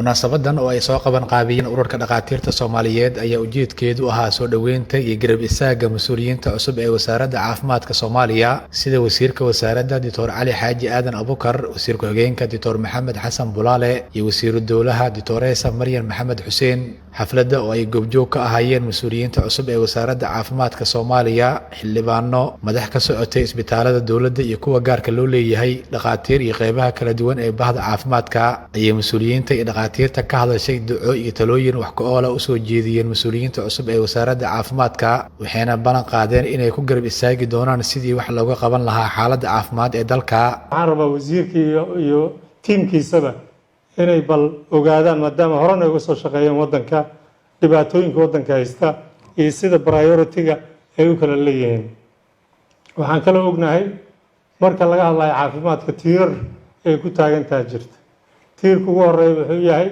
Munaasabadan oo ay soo qaban qaabiyeen Ururka Dhakhaatiirta Soomaaliyeed ayaa ujeedkeedu ahaa soo dhoweynta iyo garab istaagga mas-uuliyiinta cusub ee Wasaaradda Caafimaadka Soomaaliya, sida Wasiirka Wasaaradda Doctor Cali Xaaji Aadan Abukar, Wasiir ku-xigeenka Doctor Maxamed Xasan Bulaale iyo Wasiiru Dowlaha Doctoresa Maryan Maxamed Xuseen. Xafladda oo ay goobjoog ka ahaayeen mas-uuliyiinta cusub ee Wasaaradda Caafimaadka Soomaaliya, xildhibaano, madax ka socotay isbitaalada dowladda iyo kuwa gaarka loo leeyahay, dhakhaatiir iyo qeybaha kala duwan ee bahda caafimaadka, ayay mas-uuliyiinta iyo dhakhaatiirta ka hadashay duco iyo talooyin wax ku oola usoo jeediyeen mas-uuliyiinta cusub ee Wasaaradda Caafimaadka, waxayna ballan qaadeen inay ku garab istaagi doonaan sidii wax looga qaban lahaa xaaladda caafimaad ee dalka. Waxaan rabaa wasiirka iyo tiimkiisaba inay bal ogaadaan, maadaama horena ay uga soo shaqeeyeen waddanka, dhibaatooyinka waddanka haysta iyo sida priority-ga ay u kala leeyihiin. Waxaan kaloo ognahay, marka laga hadlayo caafimaadka, tiirar ay ku taagantaha jirta. Tiirka ugu horeeya wuxuu yahay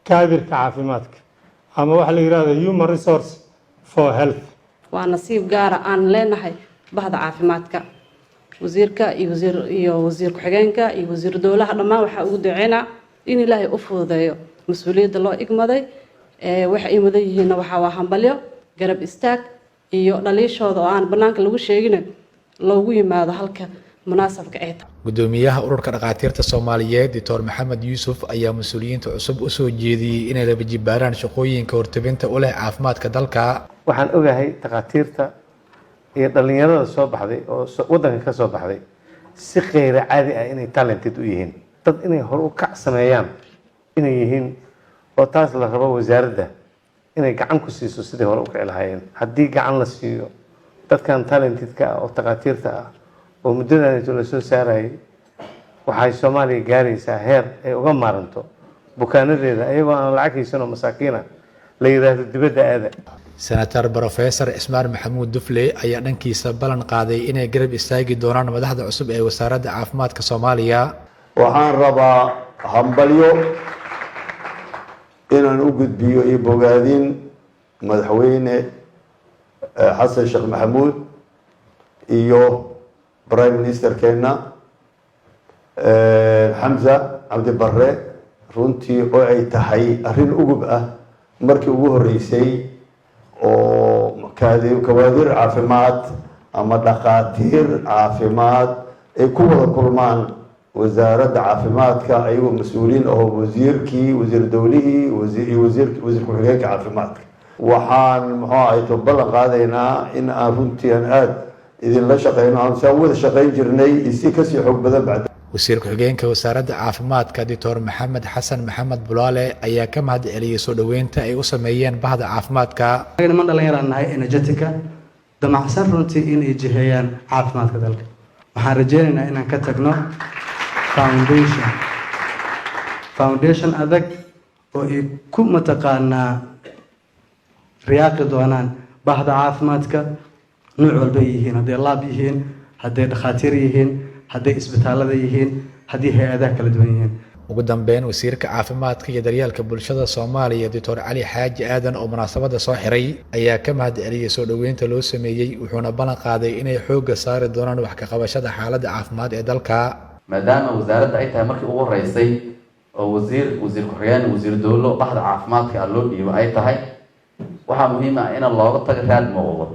kaadirka caafimaadka, ama waxaa la yihahda human resource for health. Waa nasiib gaara aan leenahay bahda caafimaadka. Wasiirka iyo wasiir iyo wasiir ku-xigeenka iyo wasiir dowlaha dhammaan waxaa ugu duceynaa in Ilaahay u fududeeyo mas-uuliyadda loo igmaday. Waxa ay mudan yihiinna waxaa waa hambalyo, garab istaag iyo dhaliishooda oo aan bannaanka lagu sheegin, loogu yimaado halka munaasabka ay tahay. Gudoomiyaha Ururka Dhakhaatiirta Soomaaliyeed Doctor Maxamed Yuusuf ayaa mas-uuliyiinta cusub usoo jeediyey inay laba jibaaraan shaqooyinka hortebinta u leh caafimaadka dalka. Waxaan ogahay takhaatiirta iyo dhallinyarada soo baxday oo waddanka ka soo baxday si kheyra caadi ah inay talented u yihiin, dad inay hor u kac sameeyaan inay yihiin, oo taas la rabo wasaaradda inay gacan ku siiso sidii hore u kici lahaayeen. Haddii gacan la siiyo dadkan talentedka ah oo takhaatiirta ah oo muddadanito la soo saarayay, waxay Soomaaliya gaaraysaa heer ay uga maaranto bukaanadeeda, iyagoo aan lacag haysan oo masaakiina la yidhaahdo dibadda aada. Senator Brofesor Cismaan Maxamuud Dufle ayaa dhankiisa ballan qaaday inay garab istaagi doonaan madaxda cusub ee Wasaaradda Caafimaadka Soomaaliya. Waxaan rabaa hambalyo inaan u gudbiyo iyo bogaadin Madaxweyne Xasan Sheekh Maxamuud iyo Prime Ministerkeena Xamza Cabdi Barre, runtii oo ay tahay arrin ugub ah markii ugu horreysay oo kawaadir caafimaad ama dhakhaatiir caafimaad ay ku wada kulmaan Wasaaradda Caafimaadka, ayagoo mas-uuliyiin aho, wasiirkii, wasiir dowlihii, iyo wasiir ku-xigeenka caafimaadka. Waxaan muxuu ahayto ballan qaadaynaa in aan runtii aan aada idinla shaqeyno, aan saan wada shaqeyn jirnay iyo si kasii xoog badan bacda. Wasiir ku-xigeenka Wasaaradda Caafimaadka Doctor Maxamed Xasan Maxamed Bulaale ayaa ka mahad celiyey soo dhoweynta ay u sameeyeen bahda caafimaadka. Niman dhalinyaraan nahay, energetic-a, damacsan runtii inay jiheeyaan caafimaadka dalka. Waxaan rajeynaynaa inaan ka tagno foundation adag oo ay ku mataqaanaa riyaaqi doonaan bahda caafimaadka nuuc walbay yihiin, hadday lab yihiin, hadday dhakhaatiir yihiin, hadday isbitaalada yihiin, haddii hay-adaha kala duwan yihiin. Ugu dambeyn, Wasiirka Caafimaadka iyo Daryeelka Bulshada Soomaaliya Doctor Cali Xaaji Aadan oo munaasabadda soo xiray ayaa ka mahad celiyey soo dhoweynta loo sameeyey, wuxuuna ballan qaaday inay xoogga saari doonaan wax ka qabashada xaaladda caafimaad ee dalka. Maadaama wasaaradda ay tahay markii ugu horeysay oo wasiir, wasiir ku-xigeen, wasiir dowlo bahda caafimaadka ah loo dhiibo ay tahay, waxaa muhiim ah ina looga tago raad muuqdo,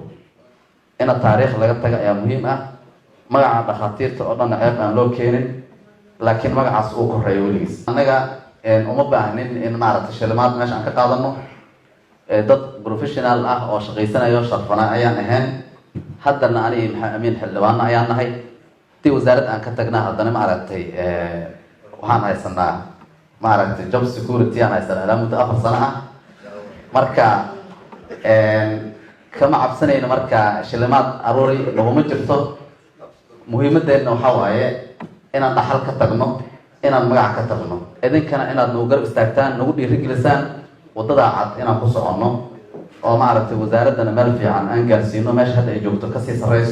ina taariikh laga tago ayaa muhiim ah. Magaca dhakhaatiirta oo dhanna ceeb aan loo keenin, laakiin magacaas uu koreeyo weligiis. Annaga uma baahnin in maaragtay shilimaad meesha aan ka qaadano. Dad professional ah oo shaqaysanayo sharfana ayaan ahayn. Haddana aniga Maxamed Amiin xildhibaano ayaan nahay. Hadii wasaaradda aan ka tagna, haddana maaragtay waxaan haysanaa maaragtay job security aan haysanaa ilaa muddo 4 sano ah. Marka kama cabsanayno. Marka shilimaad aruuri laguma jirto. Muhiimadeenna waxaa waaye inaan dhaxal ka tagno, inaan magac ka tagno, idinkana inaad nagu garab istaagtaan, nagu dhiirigelisaan waddadaa cad inaan ku soconno, oo maaragtay wasaaraddana meel fiican aan gaarsiino, meesha hadda ay joogto kasii sarreyso.